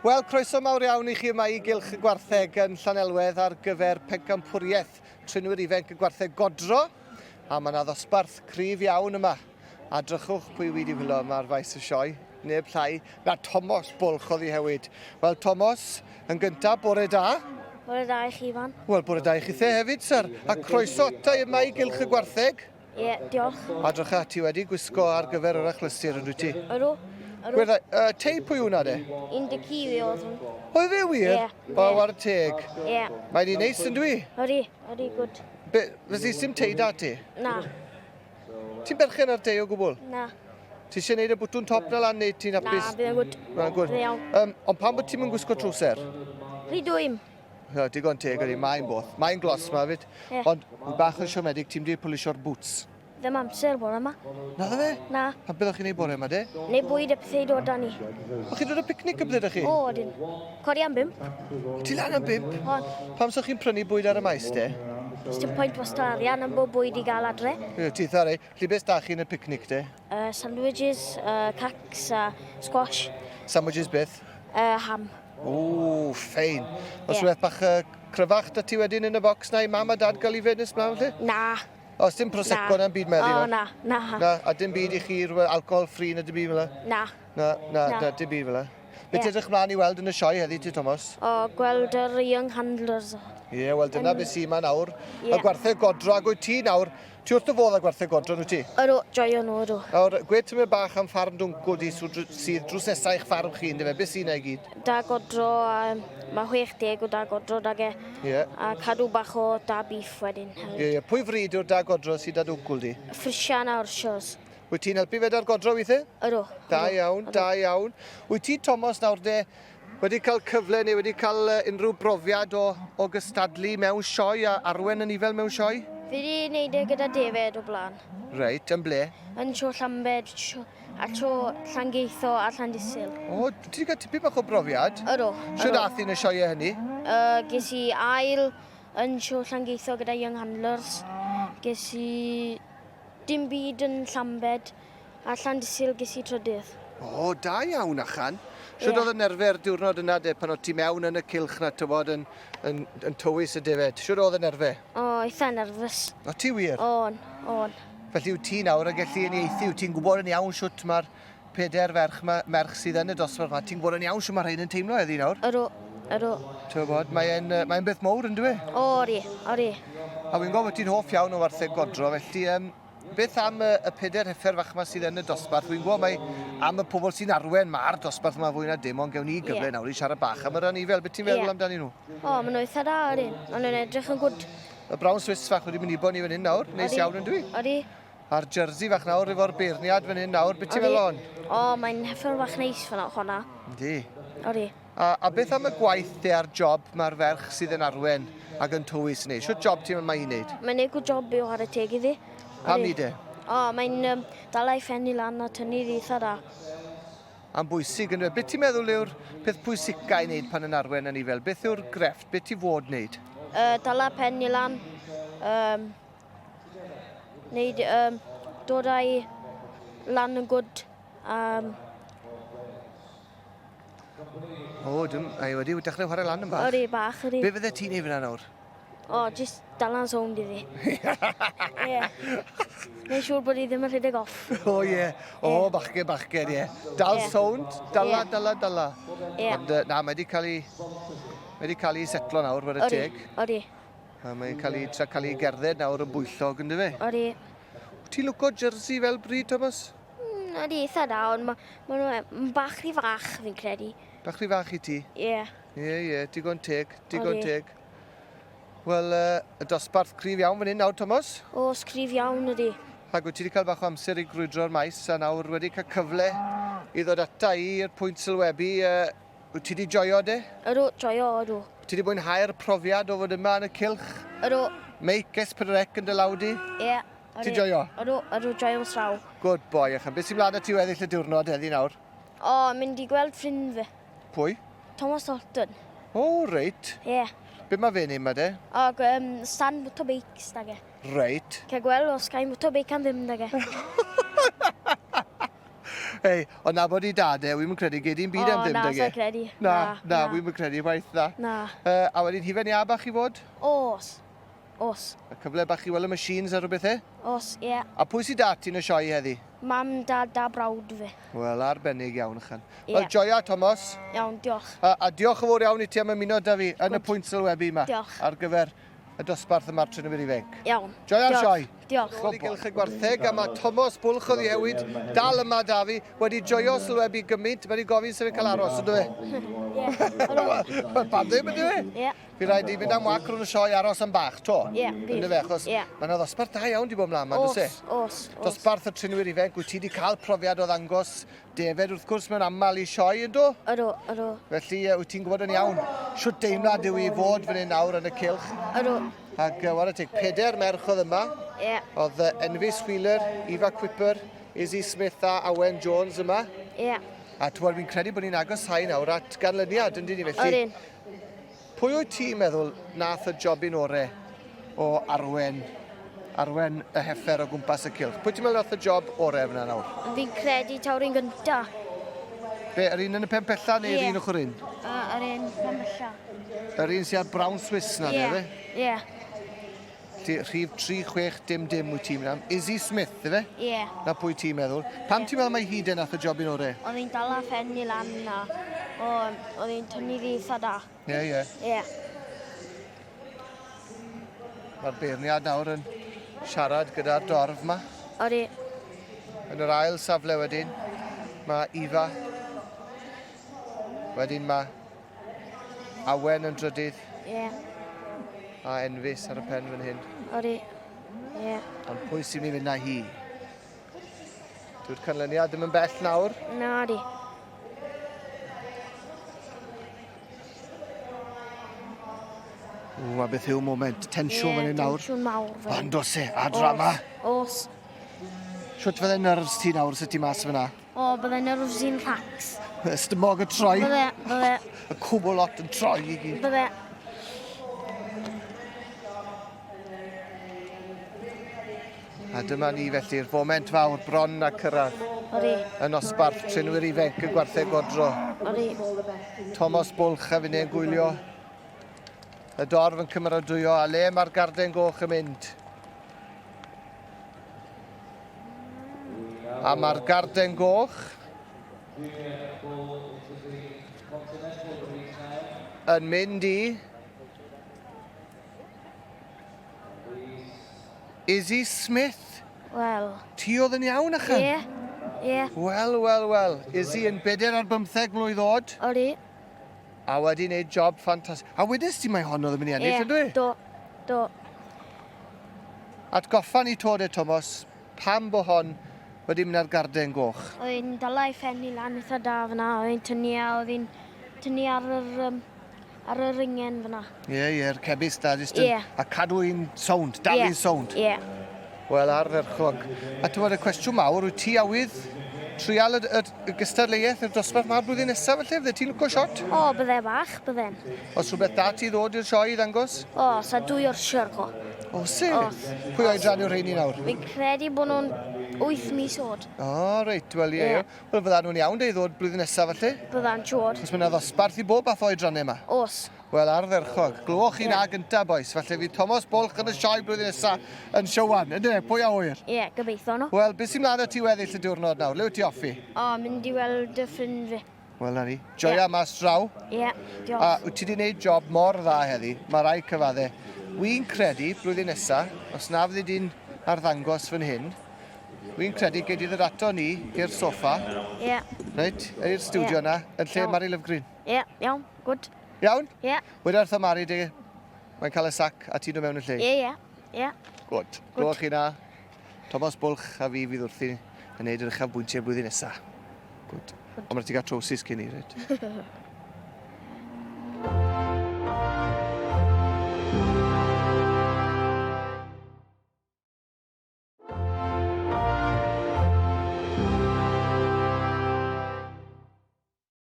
Wel, croeso mawr iawn i chi yma i Gylch y Gwartheg yn Llanelwedd ar gyfer pencampwriaeth Trinwyr Ifanc y Gwartheg Godro. A mae yna ddosbarth cryf iawn yma. A drychwch pwy wedi wylo yma ar faes y sioe. Neb llai na Tomos Bwlch oddi hefyd. Wel, Tomos, yn gyntaf, bore da. Bore da i chi, Ifan. Wel, bore da i chithe hefyd, syr. A croeso ata yma i Gylch y Gwartheg. Ie, diolch. A drycha, ti wedi gwisgo ar gyfer yr achlysur yn dwyt ti? Ydw. Ydw. Gweda, uh, tei pwy hwnna de? Un dy ci fi oedd hwn. Oedd fe wir? Ie. O, war teg. Ie. Mae'n un neis yn dwi? Ydy, ydy, good. Be, felly sim tei da ti? Na. Ti'n berchen ar tei o gwbl? Na. Ti eisiau gwneud y bwtwn top na lan neu ti'n hapus? Na, bydd e'n good. Mae'n good. Bydd iawn. Um, ond pam bod ti'n mynd gwisgo trwser? Rhy dwym. Ie, digon teg ydi, mae'n both. Mae'n glos ma fyd. Ie. Ond wi bach yn siomedig, ti'n di polisio'r boots. Ddim amser bore yma. Na ddo fe? Na. Pan byddwch chi'n ei bore yma de? Neu bwyd a pethau i dod â ni. O'ch chi'n dod o picnic y bydde chi? O, odyn. Codi am bump. Ti lan am bump? On. Pam sa'ch chi'n prynu bwyd ar y maes de? Dim pwynt wastad arian am bob bwyd i gael adre. Ie, ti eitha rei. Felly beth da chi yn y picnic de? Sandwiches, cacs a squash. Sandwiches beth? Ham. Ww, ffein. Os yeah. rhywbeth bach uh, cryfach da ti wedyn yn y bocs na i mam a dad gael i fyd nes mlaen felly? Na. Os dim Prosecco na'n byd meddwl? O, na, na. Na, a dim byd i chi, rhywbeth alcohol free na dim byd fel 'na? Na. Na, na, na, dim byd fel 'na. Be ti'n edrych mlaen i weld yn y sioe heddi ti, Thomas? O, gweld yr Young Handlers. Ie, yeah, wel dyna beth sy'n yma nawr. Yeah. Y gwartheg godro, ac wyt ti nawr, Ti wrth dy fodd â gwartheg godro, nhw ti? Ydw, joio nhw, ydw. Nawr, gwed tymed bach am ffarm Dwncwl di sydd drws nesaf i'ch ffarm chi, yndyfe? Beth sy'n ei gyd? Da godro, a mae 60 o da godro dag e. Ie. Yeah. A cadw bach o da beef wedyn hefyd. Ie, yeah, ie. Pwy fryd yw'r da godro sydd da Dwncwl di? Frisian a Orsios. Wyt ti'n helpu fe da'r godro weithiau? Ydw. Da iawn, da iawn. Wyt ti, Thomas, nawr de, wedi cael cyfle neu wedi cael unrhyw brofiad o, o gystadlu mewn sioe a arwen yn ifel mewn sioe? Fi wedi gwneud e gyda David o blaen. Reit, yn ble? Yn sio Llambed, sio, a tro Llangeitho a Llandysul. O, ti wedi cael tipyn bach o brofiad? Ydw. Sio dath i'n y sioeau hynny? Uh, ges i ail yn sio Llangeitho gyda Young Handlers. Ges i Dim byd yn Llambed, a Llandysul ges i trydydd. O, da iawn, Achan. Shwd yeah. oedd y nerfau'r diwrnod yna de, pan oedd ti mewn yn y cylch na, tywod, yn, yn, yn tywys y defed? Shwd oedd y nerfau? O, eitha nerfus. O, ti wir? O'n, o'n. Felly wyt ti nawr yn gallu uniaethu, wyt ti'n gwybod yn iawn shwt mae'r pedair ferch, ma, merch sydd yn y dosbarth yma, ti'n gwybod yn iawn shwt mae rhain yn teimlo heddi nawr? Ydw, ydw. Ti'n gwybod, mae'n mae beth mowr yn dwi? O, ori, ori. A wy'n gwybod bod ti'n hoff iawn o wartheg godro, felly um, beth am y, y pedair heffer fach yma sydd yn y dosbarth? Wy'n gwybod mai am y pobl sy'n arwen mae'r dosbarth yma fwy na dim, ond gewn ni gyfle yeah. nawr i siarad bach am yr anifel. Beth ti'n feddwl yeah. amdanyn nhw? O, maen nhw eitha da, ori. Maen nhw'n edrych yn gwd. Y brown Swiss fach wedi mynd i bo ni fan hyn nawr, neis iawn yn dwi? Ori. A'r jersey fach nawr efo'r beirniad fan hyn nawr, beth ti'n feddwl o'n? O, mae'n heffer fach neis fan honna. Yndi. Odi. A, a beth am y gwaith de a'r job mae'r ferch sydd yn arwen ac yn tywys yn neud? Shwt job ti'n meddwl mae hi'n neud? Mae'n neud good job i chwarae teg iddi. Pam ni de? O, mae'n um, dala ei phen i lan a tynnu iddi eitha da. A'n bwysig yn dweud, beth ti'n meddwl yw'r peth pwysica i wneud pan yn arwen yn fel? Beth yw'r grefft? Beth ti fod wneud? Uh, dala pen i lan, um, Wneud, um, dod â'i lan yn gwd. Um, o, dim, ai wedi dechrau chwarae lan yn bach. Odi, bach, odi. Be fydde ti'n ei fyna nawr? O, just dal sownd iddi. Ie. Neud siŵr bod hi ddim yn rhedeg off. O, ie. O, yeah. bachgen, bachgen, ie. Dal yeah. sownd, dala, yeah. dala, dala. Ie. Ond, na, mae wedi cael ei... Mae wedi cael ei setlo nawr, ware teg. Odi. A mae'n cael ei, tra cael ei gerdded nawr yn bwyllog, ynddo fe? Odi. Wyt ti'n lwco jersey fel bryd, Thomas? Mm, odi, eitha da, ond mae ma nhw bach rhy fach, fi'n credu. Bach rhy fach i ti? Ie. Yeah. Ie, yeah, ie, yeah, digon teg, digon Odi. teg. Wel, uh, y dosbarth cryf iawn fan hyn nawr, Thomas? Os, cryf iawn ydi. Ac wyt ti wedi cael bach o amser i grwydro'r maes a nawr wedi cael cyfle i ddod ata i i'r pwynt sylwebu. Uh, Wyt ti 'di joio de? Ydw, joio, ydw. Wyt ti 'di mwynhau'r profiad o fod yma yn y cylch? Ydw. Meic S4C yn dy law di? Ie. Ti'n joio? Ydw, ydw, joio sraw. Good boy, Achan. Beth sy'n mlaen â ti weddill y diwrnod heddi nawr? O, mynd i gweld ffrind fi. Pwy? Thomas Dalton. O, reit. Ie. Be mae fe'n neud ma de? O, um, stand motorbikes nag e. Reit. Cael gweld os gael motorbike am ddim nag e. Ei, ond nabod i dad e, wi'm yn credu gei di'm byd am ddim, dag e? O, na, sa'n credu. Na, na, wi'm yn credu chwaith, na. Na. A wedyn hufen iâ bach i fod? Os. Os. A cyfle bach i weld y machines a rhywbeth e? Os, ie. Yeah. A pwy sydd 'da ti yn y sioe heddi? Mam, dad a brawd fi. Wel, arbennig iawn, ychan. Yeah. Wel, joia, Tomos. Iawn, diolch. A, a diolch yn fawr iawn i ti am ymuno da fi yn y pwynt sylwebu yma. Diolch. Ar gyfer y dosbarth yma'r Trinwyr Ifanc. Iawn. Joia'r sioe. Diolch. Nôl i gylch y gwartheg a mae Tomos Bwlch oddi Hewyd dal yma da fi, wedi joio sylwebu gymaint, mae wedi gofyn sef yn cael aros, ynddo fe? Ie. Wel, pam ddim, ynddo fe? Ie. Fi rhaid i fynd am wac rhwng y sioe aros am bach, to? Ie, bydd. Ynddo fe, achos Ie. mae yna ddosbarth da iawn di bod mlaen, ma'n Os, e? os, os. Dosbarth y trinwyr ifanc, wyt ti wedi cael profiad o ddangos defed wrth gwrs mewn aml i sioe, ynddo? Ydw, ydw. Felly, wyt ti'n gwybod yn iawn shwt deimlad yw i fod fan hyn nawr yn y cylch. Ydw. Ac uh, wara teg, peder merch oedd yma. Ie. Yeah. Oedd uh, Enfys Wheeler, Eva Quipper, Izzy Smith a Awen Jones yma. Ie. Yeah. A ti'n fi'n credu bod ni'n agosáu nawr at ganlyniad, yn dyn ni felly. Ydyn. Pwy wyt ti'n meddwl nath y jobyn ore o arwen, arwen y heffer o gwmpas y cylch? Pwy ti'n meddwl nath y job ore fyna nawr? Fi'n credu taw'r un gynta. Be, yr un yn y pen pella neu'r Ie. un ochr un? Yr un pen pella. Yr un sy'n ar brown Swiss na, Ie, yeah. fe? ie, Ti, rhif 3, 6, dim dim wyt ti'n mynd am. Izzy Smith, ife? ie. Na pwy ti'n meddwl. Pam ti'n meddwl mai hi de nath y jobyn ore? Oedd hi'n dala phen i lan na. O, oedd hi'n tynnu fi eitha da. Ie, ie. Ie. Mae'r beirniad nawr yn siarad gyda'r dorf ma. Odi. Yn yr ail safle wedyn, mae Ifa. Wedyn mae Awen yn drydydd. Ie. A Enfys ar y pen fan hyn. Odi. Ie. Ond pwy sy'n mynd i fynd â hi? Dyw'r canlyniad ddim yn bell nawr. Na di. Ww, a beth yw moment? Tensiwn yeah, fan hyn nawr. Tensiwn mawr. Fan. Ond os e, a drama. Os. Shwt fydde nerves ti nawr sut ti mas fyna? O, bydde nerves i'n rhacs. Ystymog y troi. Bydde, bydde. Y cwbl lot yn troi i gyd. Bydde. A dyma ni felly'r foment fawr bron a cyrraedd. Odi. Y nosbarth trinwyr ifanc y gwartheg godro. Odi. Thomas Bwlch a finne'n gwylio. Y dorf yn cymeradwyo a le mae'r garden goch yn mynd. A mae'r garden goch yn mynd i Izzy Smith. Wel. Ti oedd yn iawn, achan? Ie, ie. Wel, wel, wel. Izzy yn bedair ar bymtheg mlwydd oed. Odi. A wedi wneud job ffantastig. A wedys ti mai hon oedd yn mynd i ennill, Ie, ynddo i? do, do. Atgoffa ni to de, Tomos, pam bo hon wedi mynd ar garden goch? Oedd hi'n dala ei phen i lan eitha da fyna, oedd hi'n tynnu a oedd hi'n tynnu ar yr, um, ar yr ringen fyna. Ie, ie, yr cebys da, jyst yn... Ie. A cadw hi'n sownd, dal Ie, hi'n sownd. Ie. Wel, ardderchog. A ti'n gwybod y cwestiwn mawr, wyt ti awydd trial y, y, y gystadleuaeth i'r dosbarth mawr blwyddyn nesaf felly? Fydde ti'n lwco shot? O, bydde bach, bydde'n. Os rhywbeth da ti ddod i'r sioe i ddangos? O, sa dwy o'r siarco. O, se? Os. Pwy oedran yw'r rheini nawr? Fi'n credu bod nhw'n 8 mis oed. O, reit, wel ie. Ie. Yeah. Wel, fydda nhw'n iawn de i ddod blwyddyn nesaf felly. Bydda'n siŵr. Os mae yna ddosbarth i bob fath o oedrannau yma. Os. Wel, ardderchog. Glywch chi Ie. na gynta, bois. Falle fydd Tomos Bwlch yn y sioe blwyddyn nesa yn Siowan. Yndyfe? Pwy a ŵyr? Ie, gobeithio no. Wel, beth sy'n mlaen â ti weddill y diwrnod nawr? Le wyt ti offi? O, mynd i weld y ffrind fi. Wel, na ni. Joia Ie. mas draw. Ie, diolch. A wyt ti wedi gwneud job mor dda heddi, mae rai cyfadde. Wy'n credu, blwyddyn nesa, os na fyddi di'n arddangos fan hyn, wy'n credu gei di ddod ato ni i'r soffa, Ie. reit, i'r stiwdio Ie. yna, yn lle Iawn. Mari Lyfgreen. Ie, iawn, good. Iawn? Ie. Weda wrtho Mari di, mae'n cael y sac a ti'n dod mewn y lle. Ie, ie, ie. Good. Glywch chi na, Thomas Bwlch a fi fydd wrthi yn neud yr uchafbwyntiau blwyddyn nesa. Good. Ond mae'n ti gael trowsus cyn i, reit?